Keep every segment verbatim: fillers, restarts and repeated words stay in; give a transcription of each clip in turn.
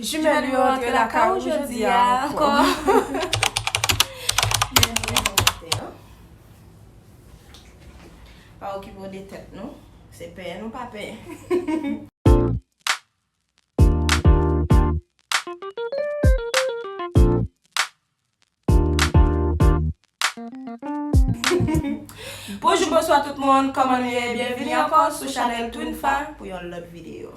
Jimèl yo antre lakay ou jodi a ankò. Pa okipe w de tèt nou. Se penyen nou pa penyen. Bonjou, bonswa tout moun, kòman nou ye? Byenvini ankò sou chanèl Twin Fam pou yon lòt videyo.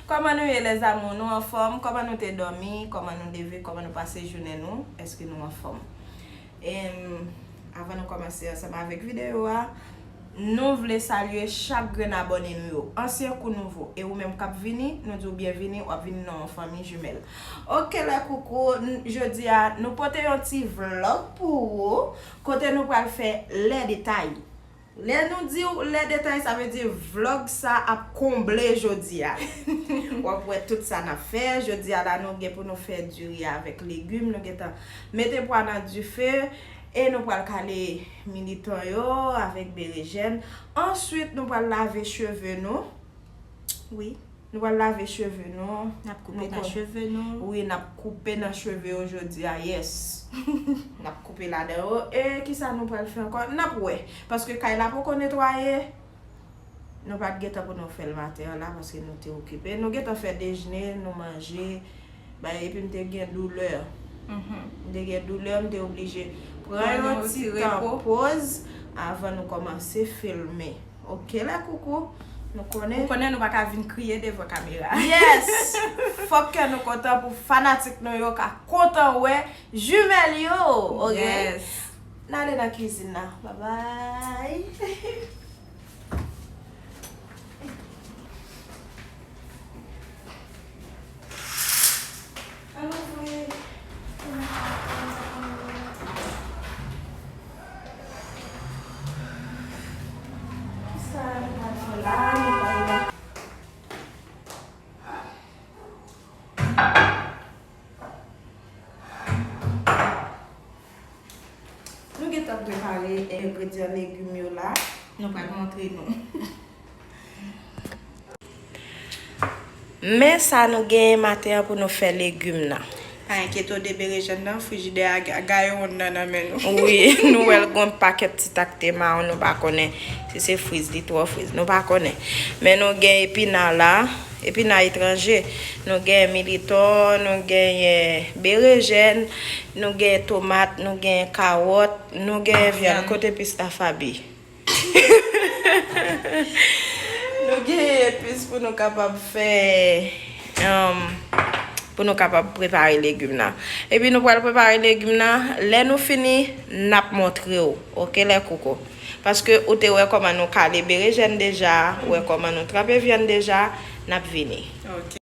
Kòman nou ye, les amours? Nou anfòm? Kòman nou te dòmi? Kòman nou leve? Kòman nou pase jounen nou? Èske nou anfòm? Em, avan nou kòmanse ansanm avèk videyo a, nou vle salye chak grenn abòne nou yo, ansyen kou nouvo, e ou menm k ap vini, nou di w byenvini, w ap vini nan yon fanmi jimèl. Oke, lè koukou, n- jodi a, nou pote yon ti vlòg pou ou, kote nou pral fè lè detay. Lè nou di w lè detay, sa vle di vlòg sa ap konble jodi a. W ap wè tout sa n ap fè. Jodi a la, nou gen pou nou fè diri avèk legim. Nou gentan mete pwa nan dife. E nou pral kale militon yo avèk berejèn. Answit, nou pral lave cheve nou. Wi. Nou pral lave cheve nou. N ap koupe nan cheve nou. Wi, n ap koupe nan cheve yo jodi a, yes. N ap koupe ladan yo. E kisa nou pral fè ankò? N ap wè. Paske kay la poko netwaye. Nou pa t gentan pou nou fè l maten an la paske nou te okipe. Nou gentan fè dejene, nou manje. Bay, epi m te gen doulè. M te gen doulè, m te oblije pran yon ti tan poz avan nou kòmanse filme. Oke, lè koukou, nou konnen. Ou konnen nou pa ka vin kriye devan kamera. Yes! Fòk kè nou kontan pou fanatik nou yo ka kontan wè jimèl yo, oke? Yes. N ale nan kizin nan. Babay. Nou gentan prepare engredyan legim yo la. Nou pral montre nou. Men sa nou genyen maten an pou nou fè legim nan. Pa enkyete w de berejèn nan, frijidè a ga- gaye wonn nan nan men nou. Wi, nou wè l gon pakèt ti takte mawon, nou pa konnen si se friz, li twò friz, nou pa konnen. Men nou gen epina la, epina etranje. Nou gen militon, nou genyen berejèn, nou genyen tomat, nou genyen kawòt, nou genyen vyann. Kote pis la, Faby? Nou genyen epis pou nou kapab fè, um, pou nou kapab prepare legim nan. Epi nou pral prepare legim nan. Lè nou fini, n ap montre w. Oke, lè koukou. Paske ou te wè kòman nou kale berejèn deja, ou wè kòman nou tranpe vyann deja, n ap vini. Ok.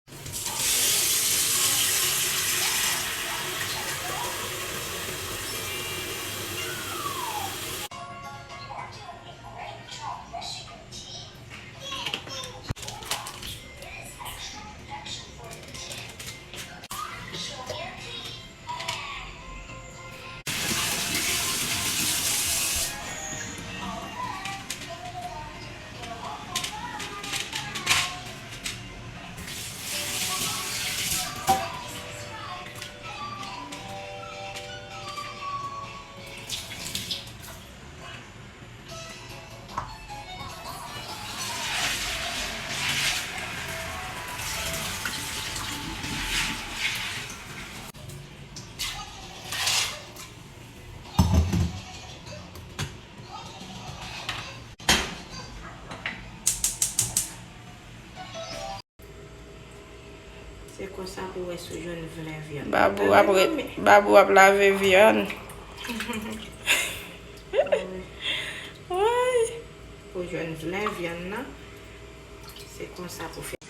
Se konsa pou wè si w jwenn vle vyann. Babou ap re- Babou ap lave vyann. Woy. Pou jwenn vle vyann nan, se konsa pou fè.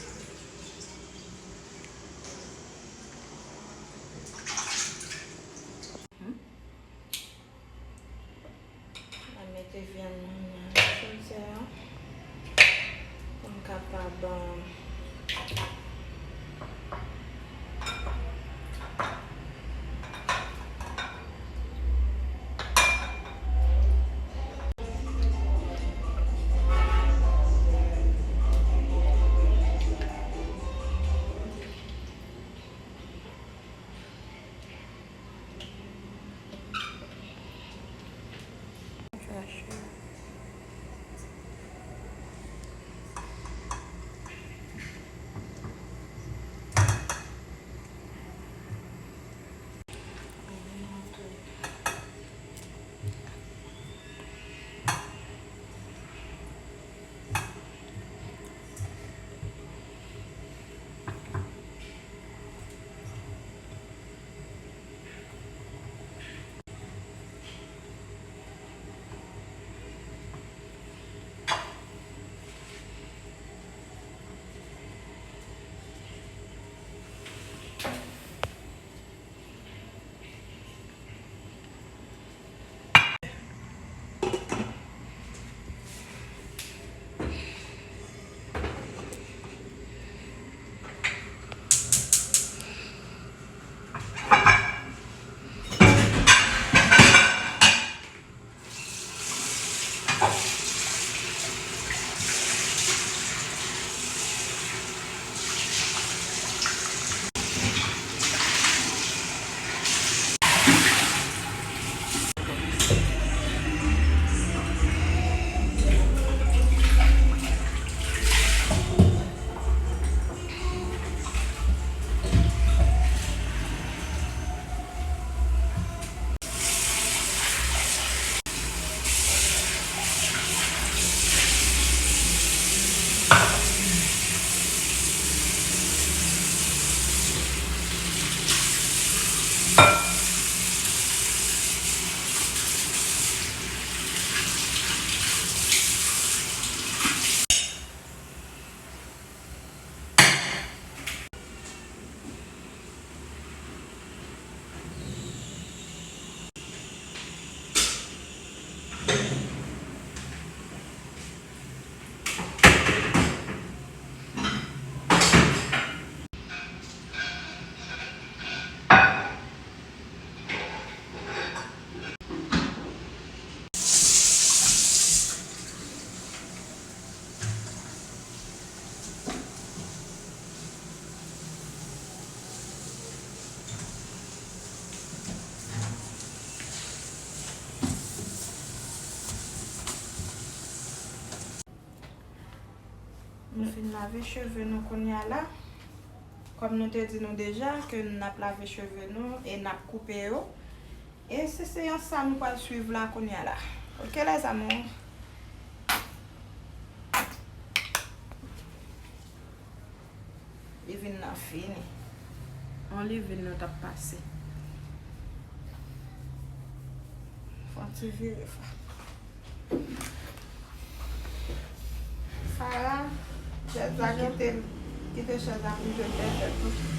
Mwen mete vyann nan nan frityè a pou m kapab, um, Nou fin lave cheve nou kounye a la. Kòm nou te di nou deja ke n ap lave cheve nou e n ap koupe yo. E se seyans sa nou pral swiv la kounye a la. Ok, les amours? Livin nan fini. On livin nou t ap pase. Fò n ti vire fwa. Sara, chèz la kite l, kite chèz la pou jwe pèpèt tou.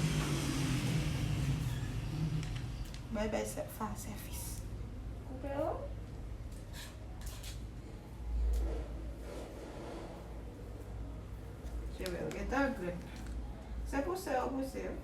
Bay bay sè, fa sèfis. Koupe yo. Cheve yo gentan grenn. Se pouse yo pouse wi.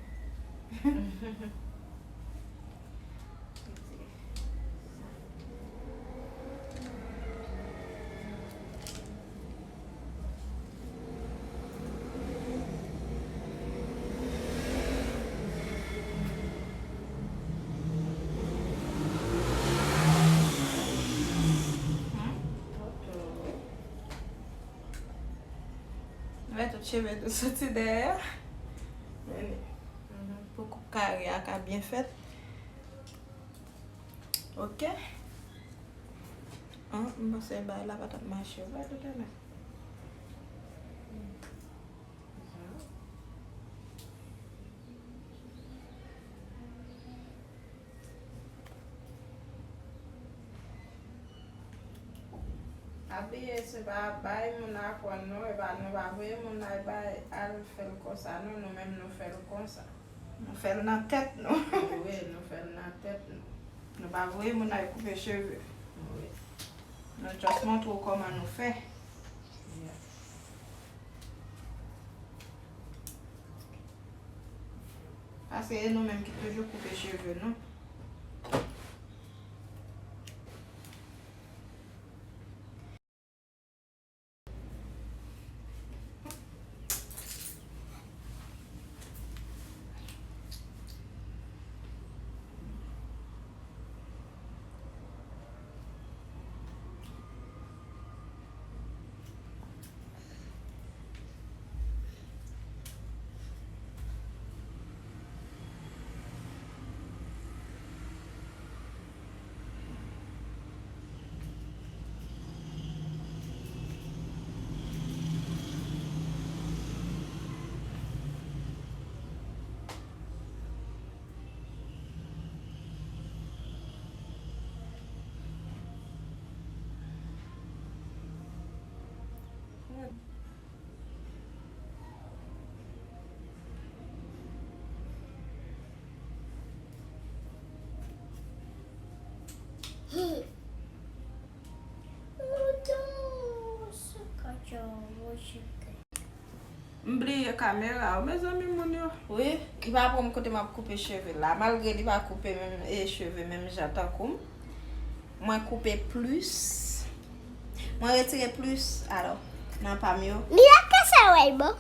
Wè tout cheve nou soti dèyè. Men li. Mhm. Pou koup kare a ka byen fèt. Ok. An, m panse bagay la pa t ap mache vre toutalè. Pa bliye, se pa bay moun aprann nou, e pa nou pa voye moun al bay, al fè l konsa, non, nou menm nou fè l konsa. Nou fè l nan tèt nou. Wi, nou fè l nan tèt nou. Nou pa voye moun al koupe cheve. Wi. Nou just montre w kòman nou fè. Yeah. Paske e nou menm ki toujou koupe cheve nou. Kamera, o mezanmi, moun yo. Wi, li pa pran m kote m ap koupe cheve la. Malgre li pa koupe menm, e, cheve menm jan tankou m. Mwen koupe plis. Mwen retire plis, alò, nan pa m yo. Mira, kasa wè bon.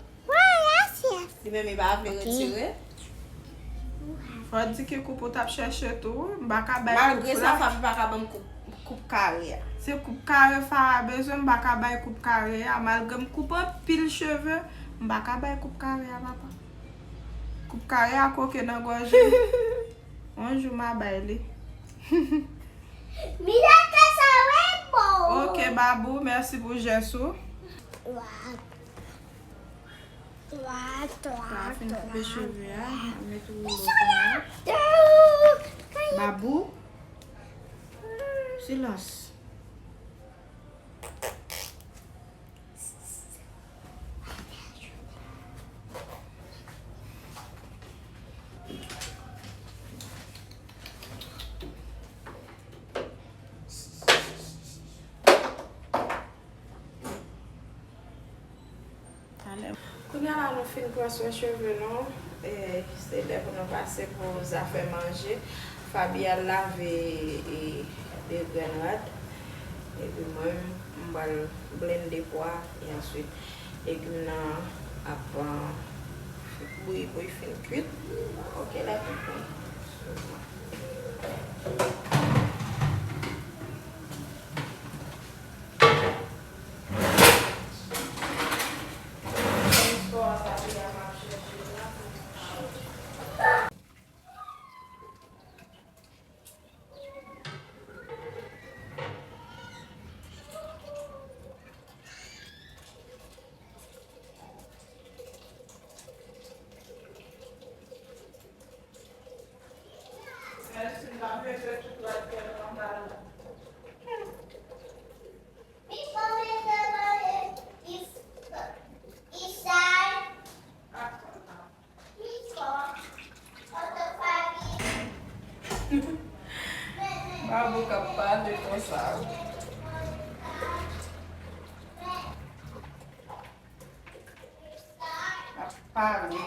Li menm, li pa vle retire. Fò di ki koup ou t ap chèche tou, wi. M pa ka bay koup flat. Malgre sa, Faby pa ka ban m koup, koup kare a. Se koup kare Farah bezwen, m pa ka bay koup kare a. Malgre m koupe anpil cheve, m pa ka bay koup kare a, papa. Koup kare a koke nan gòj li. Yon jou m a bay li. Mira, kasa wè bon. Ok, Babou, mèsi pou jès ou. Twa, twa, twa, fin koupe cheve a, mete woulo kounye a. Babou, silans. Kounye a la, nou fin pran swen cheve nou. E, se lè pou nou pase pou zafè manje. Faby al lave, e, de grenn rad. Epi mwen, m pral blende pwa. E answit, legim nan ap, ah, bouyi pou l fin kuit. Ok, lè kuit, bon. Babou k ap pale konsa. Ap pale.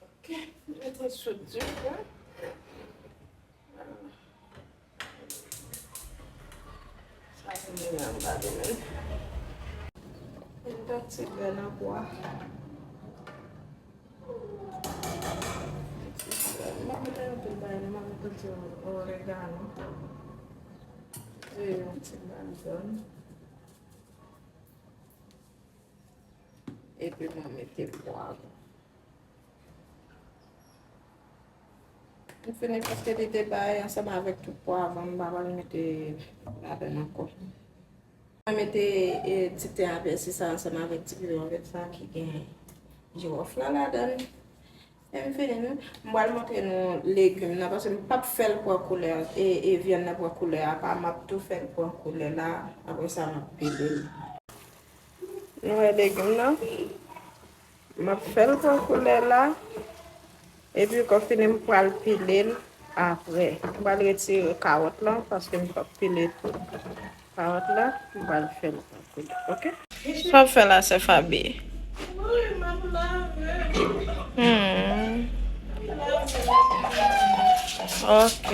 Ok, mete sou di, wi. Sa vin gen anba li menm. Yon ti grenn nan pwa. M pa mete anpil bagay, non, m mete ti oregano. E yon ti ladann. Epi mwen mete pwav. M fini paske li te bay ansanm avèk tout pwav, m pa pral mete ladann ankò. Mwen mete, e, ti ten a pèsi sa ansanm avèk ti piman vèt sa ki gen jiwòf la ladann. E m fini, m pral montre nou legim nan, paske m p ap fè l pran koulè, e, e vyann nan pran koulè apa, m ap tou fè l pran koulè la, apre sa m ap pile l. Nou wè legim nan? M ap fè l pran koulè la. Epi, kon fini, m pral pile l apre. M pral retire kawòt lan, paske m p ap pile kawòt la. M pral fè l pran koulè, ok? Sa w ap fè la, sè Faby? Hmm. Ok.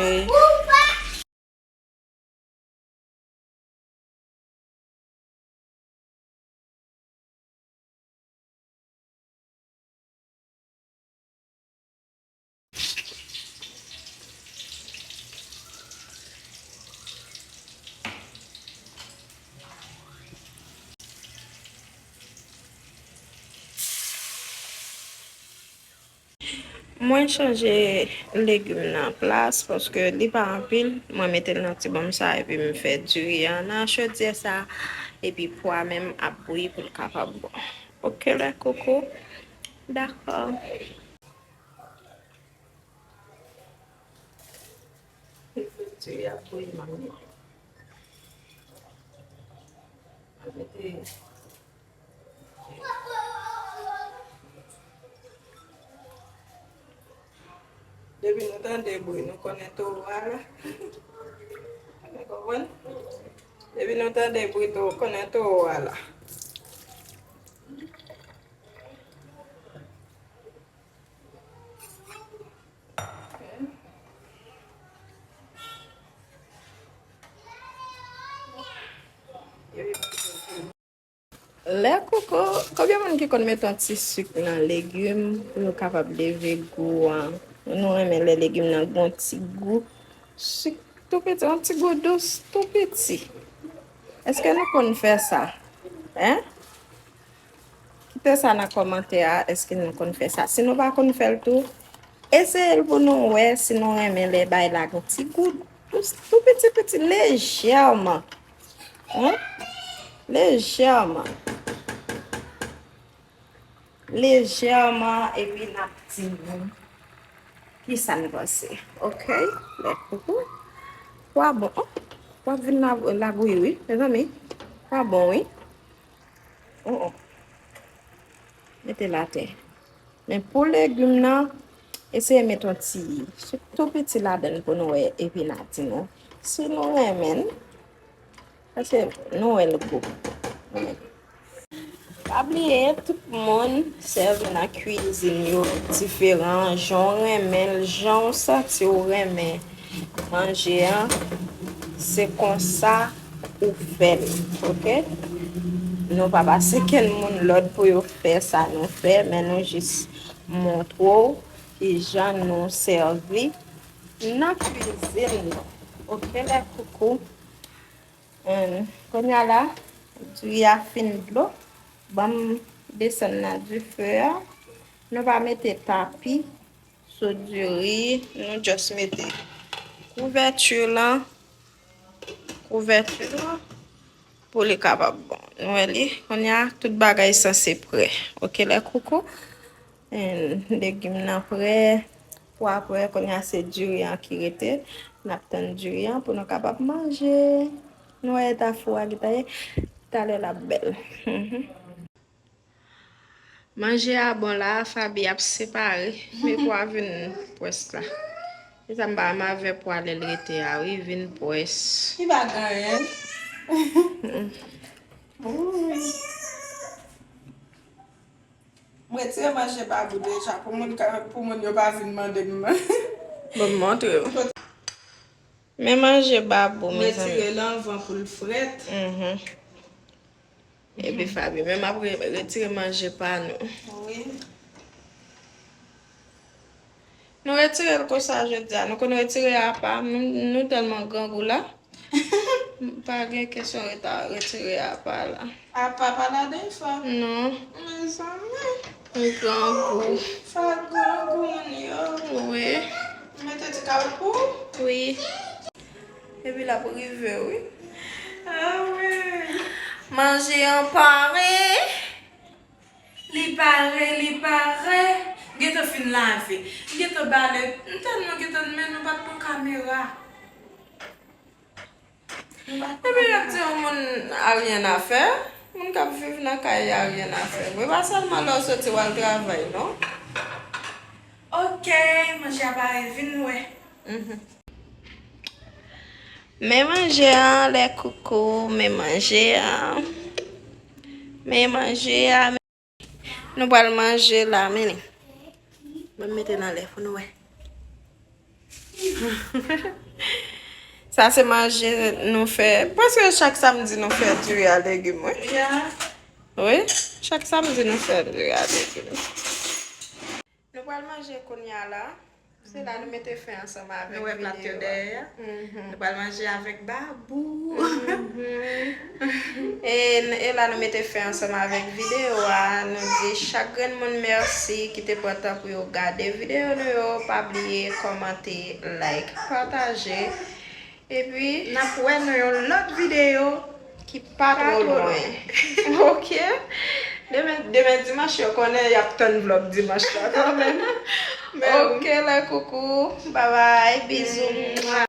Mwen chanje legim nan plas paske li pa anpil. Mwen mete l nan ti bòm sa epi m fè diri an nan chodyè sa. Epi pwa menm ap bouyi pou l kapab bon. Ok, lè koko. Dakò. Diri ap bouyi manmi. Mwen mete. Mwen mete. Depi nou tande bri, nou konnen towo a la. Nou konprann? Depi nou tande bri, nou konnen towo a la. Lè koko, konbyen moun ki konn mete yon ti sik nan legim pou yo kapab leve gou an? Nou renmen lè legim nan gen yon ti gou sik tou piti, yon ti gou dous tou piti. Èske nou konn fè sa? Hein? Kite sa nan kòmantè a, èske nou konn fè sa? Si nou pa konn fè l tou, eseye l pou nou wè si nou renmen lè bagay la gen ti gou dous, tou piti piti, lejèman. Hein? Lejèman. Lejèman, epi n ap di nou kisa n panse. Oke? Lè koko. Pwa bon. Oh, pwa vin la, la bouyi, wi, mezanmi. Pwa bon, wi. Oh, oh. Mete l atè. Men pou legim nan, eseye met yon ti sik tou piti ladan l pou nou wè epi n a di nou si nou renmen l. Paske nou wè l gou. Pa bliye, tout moun sèvi nan kwizin yo diferan, jan w renmen l, jan w santi w renmen manje an, se konsa ou fè l, oke? Nou pa pase kenn moun lòd pou yo fè sa nou fè, men nou jis montre w kijan nou sèvi nan kwizin nou, oke, lè koko? Kounye a la, diri a fin dlo. Ban m desann nan dife a. Nou pa mete tapi sou diri. Nou just mete kouvèti lan. Kouvèti lan pou li kapab bon. Nou wè li. Kounye a, tout bagay sanse prè. Oke, lè koko. Legim nan prè. Pwa prè, kounye a se diri an ki rete. N ap tann diri an pou nou kapab manje. Nou wè eta fou a ki ta ye. Talè l ap bèl. Manje a bon la, Faby ap separe. Men pwa vin pwès la. Se sa m pa renmen avè pwa lè l rete a, wi, vin pwès. Li pa gen anyen. Wouy. M retire manje Babou deja pou moun ka, pou moun yo pa vin mande m. Bon, m montre w. Men manje Babou, mezanmi. M retire l anvan pou l frèt. Mhm. Epi Faby, men m ap re-, retire manje pa nou. Wi. Nou retire l konsa jodi a. Nou konn retire apa. Nou, nou tèlman grangou la. Pa gen kesyon reta-, retire apa la. Apa pa ladan fò. Non. Mezanmi. Li grangou. Fò grangou moun yo. Wi. Mete ti kawot pou ou? Wi. Epi l ap rive, wi. Ah wi. Manje an pare. Li pare, li pare. M gentan fin lave. M gentan bale. M tèlman gentan, men nou pa t pran kamera. Nou pa t pran kamera. Epi y ap di yon moun a ryen a fè. Moun k ap viv nan kay a ryen a fè. Vre, pa sèlman lè w soti w al travay, non. Oke, manje a pare, vin wè. Mhm. Men manje an, lè koko, men manje an. Men manje a, men nou pral manje la, men li. Mwen mete nan lè pou nou wè. Sa se manje nou fè. Prèske chak samdi nou fè diri a legim, wi. Yeah. Wi, chak samdi nou fè diri a legim. Nou pral manje kounye a la. Se la nou mete fen ansanm avèk videyo a. Nou wè plat yo dèyè a? Mhm. Nou pral manje avèk Babou. Mhm. E, e la nou mete fen ansanm avèk videyo a. Nou di chak grenn moun mèsi ki te pran tan pou yo gade videyo nou yo. Pa bliye kòmante, like, pataje. Epi n ap wè nan yon lòt videyo ki pa twò lwen. Oke? Demen, demen dimanch, yo konnen y ap tann vlòg dimanch la kanmenm. Men wi. Oke, lè koko. Babay, bizou.